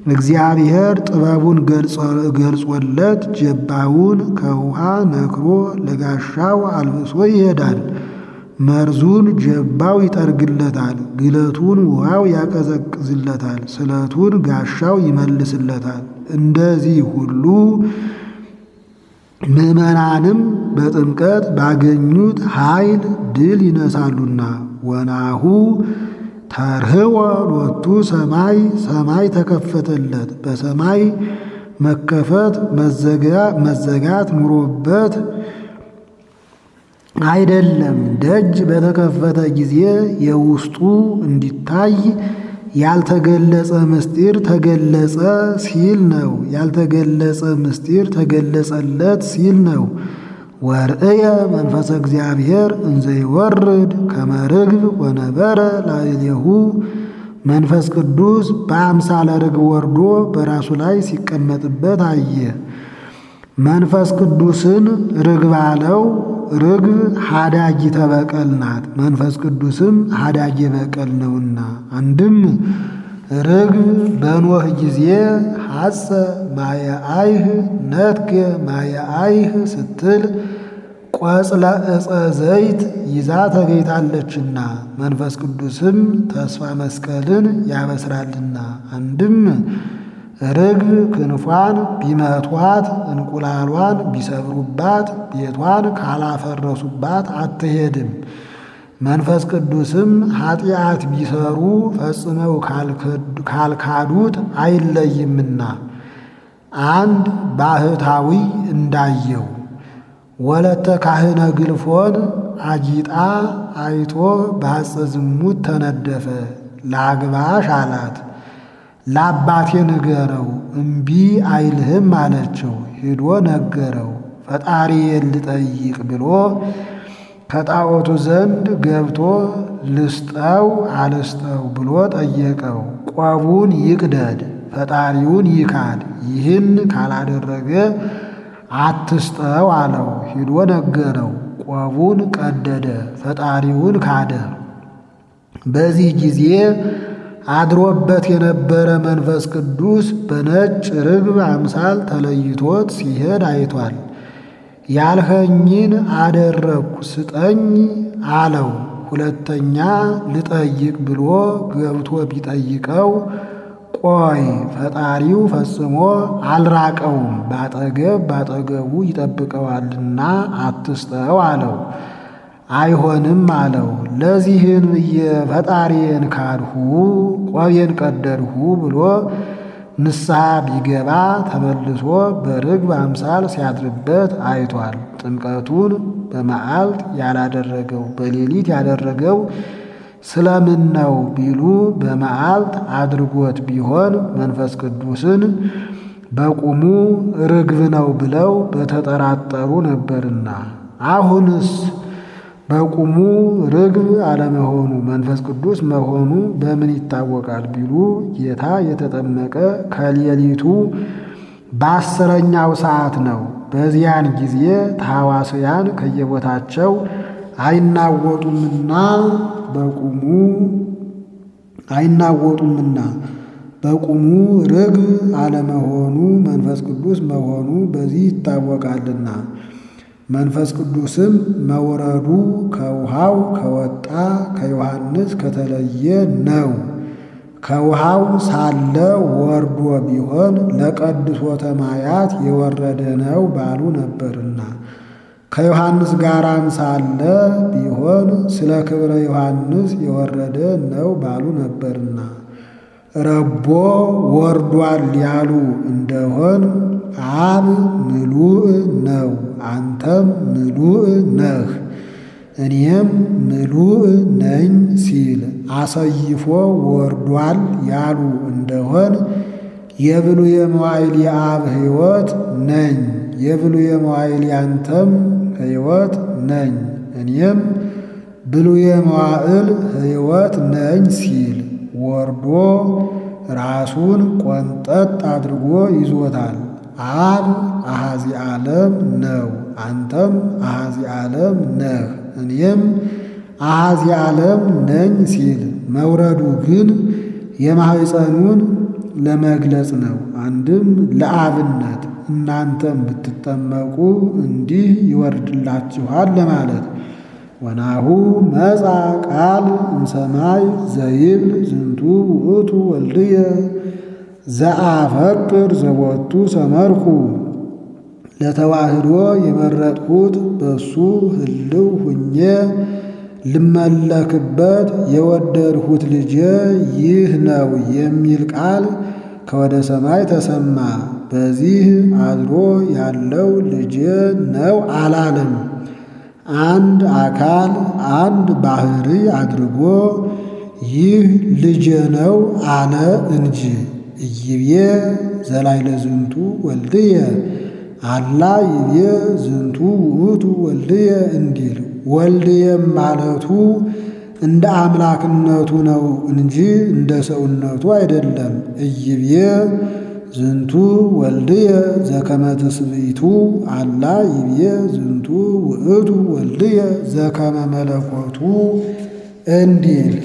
Speaker 1: እግዚአብሔር ጥበቡን ገልጾለት ጀባውን ከውሃ ነክሮ ለጋሻው አልብሶ ይሄዳል። መርዙን ጀባው ይጠርግለታል፣ ግለቱን ውሃው ያቀዘቅዝለታል፣ ስለቱን ጋሻው ይመልስለታል። እንደዚህ ሁሉ ምዕመናንም በጥምቀት ባገኙት ኃይል ድል ይነሳሉና። ወናሁ ተርህወ ሎቱ ሰማይ ሰማይ ተከፈተለት። በሰማይ መከፈት መዘጋት ኑሮበት አይደለም። ደጅ በተከፈተ ጊዜ የውስጡ እንዲታይ ያልተገለጸ ምስጢር ተገለጸ ሲል ነው። ያልተገለጸ ምስጢር ተገለጸለት ሲል ነው። ወርእየ መንፈሰ እግዚአብሔር እንዘ ይወርድ ከመ ርግብ ወነበረ ላዕሌሁ። መንፈስ ቅዱስ በአምሳለ ርግብ ወርዶ በራሱ ላይ ሲቀመጥበት አየ። መንፈስ ቅዱስን ርግብ አለው። ርግብ ሀዳጊ ተበቀል ናት። መንፈስ ቅዱስም ሀዳጊ በቀል ነውና። አንድም ርግብ በኖህ ጊዜ ሐጸ ማየ አይህ ነትገ ማየ አይህ ስትል ቆጽለ ዕፀ ዘይት ይዛ ተገኝታለችና መንፈስ ቅዱስም ተስፋ መስቀልን ያበስራልና። አንድም ርግብ ክንፏን ቢመቷት እንቁላሏን ቢሰብሩባት ቤቷን ካላፈረሱባት አትሄድም። መንፈስ ቅዱስም ኃጢአት ቢሰሩ ፈጽመው ካልካዱት አይለይምና። አንድ ባህታዊ እንዳየው ወለተ ካህነ ግልፎን አጊጣ አይቶ በሐፀ ዝሙት ተነደፈ። ላግባሽ አላት። ለአባቴ ንገረው እምቢ አይልህም አለችው። ሄዶ ነገረው። ፈጣሪዬን ልጠይቅ ብሎ ከጣዖቱ ዘንድ ገብቶ ልስጠው አልስጠው ብሎ ጠየቀው። ቆቡን ይቅደድ፣ ፈጣሪውን ይካድ፣ ይህን ካላደረገ አትስጠው አለው። ሂዶ ነገረው። ቆቡን ቀደደ፣ ፈጣሪውን ካደ። በዚህ ጊዜ አድሮበት የነበረ መንፈስ ቅዱስ በነጭ ርግብ አምሳል ተለይቶት ሲሄድ አይቷል። ያልኸኝን አደረግኩ ስጠኝ አለው። ሁለተኛ ልጠይቅ ብሎ ገብቶ ቢጠይቀው ቆይ ፈጣሪው ፈጽሞ አልራቀውም፣ ባጠገብ ባጠገቡ ይጠብቀዋልና አትስጠው አለው። አይሆንም አለው። ለዚህን ብዬ ፈጣሪዬን ካድሁ ቆቤን ቀደድሁ ብሎ ንስሐ ቢገባ ተመልሶ በርግብ አምሳል ሲያድርበት አይቷል። ጥምቀቱን በመዓልት ያላደረገው በሌሊት ያደረገው ስለምን ነው ቢሉ በመዓልት አድርጎት ቢሆን መንፈስ ቅዱስን በቁሙ ርግብ ነው ብለው በተጠራጠሩ ነበርና። አሁንስ በቁሙ ርግብ አለመሆኑ መንፈስ ቅዱስ መሆኑ በምን ይታወቃል ቢሉ ጌታ የተጠመቀ ከሌሊቱ በ10ኛው ሰዓት ነው። በዚያን ጊዜ ታዋስያን ከየቦታቸው አይናወጡምና በቁሙ አይናወጡምና በቁሙ ርግብ አለመሆኑ መንፈስ ቅዱስ መሆኑ በዚህ ይታወቃልና። መንፈስ ቅዱስም መውረዱ ከውሃው ከወጣ ከዮሐንስ ከተለየ ነው። ከውሃው ሳለ ወርዶ ቢሆን ለቀድሶተ ማያት የወረደ ነው ባሉ ነበርና። ከዮሐንስ ጋራም ሳለ ቢሆን ስለ ክብረ ዮሐንስ የወረደ ነው ባሉ ነበርና። ረቦ ወርዷል ያሉ እንደሆን አብ ምሉእ ነው፣ አንተም ምሉእ ነህ፣ እኔም ምሉእ ነኝ ሲል አሰይፎ ወርዷል ያሉ እንደሆን የብሉየ መዋዕል የአብ ሕይወት ነኝ፣ የብሉየ መዋዕል ያንተም ሕይወት ነኝ፣ እኔም ብሉየ መዋዕል ሕይወት ነኝ ሲል ወርዶ ራሱን ቆንጠጥ አድርጎ ይዞታል። አብ አሐዚ ዓለም ነው፣ አንተም አሐዚ ዓለም ነህ፣ እኔም አሐዚ ዓለም ነኝ ሲል መውረዱ ግን የማኅፀኑን ለመግለጽ ነው። አንድም ለአብነት እናንተም ብትጠመቁ እንዲህ ይወርድላችኋል ለማለት። ወናሁ መጻ ቃል እምሰማይ ዘይብል ዝንቱ ውእቱ ወልድየ ዘአፈቅር ዘወቱ ሰመርኩ። ለተዋህዶ የመረጥሁት በሱ ህልው ሁኜ ልመለክበት የወደድሁት ልጄ ይህ ነው የሚል ቃል ከወደ ሰማይ ተሰማ። በዚህ አድሮ ያለው ልጄ ነው አላለም። አንድ አካል አንድ ባህሪ አድርጎ ይህ ልጄ ነው አለ እንጂ። ኢይቤ ዘላዕለ ዝንቱ ወልድየ አላ ይቤ ዝንቱ ውእቱ ወልድየ እንዲል ወልድየም ማለቱ እንደ አምላክነቱ ነው እንጂ እንደ ሰውነቱ አይደለም። ኢይቤ ዝንቱ ወልድየ ዘከመ ትስብእቱ አላ ይቤ ዝንቱ ውእቱ ወልድየ ዘከመ መለኮቱ እንዲል።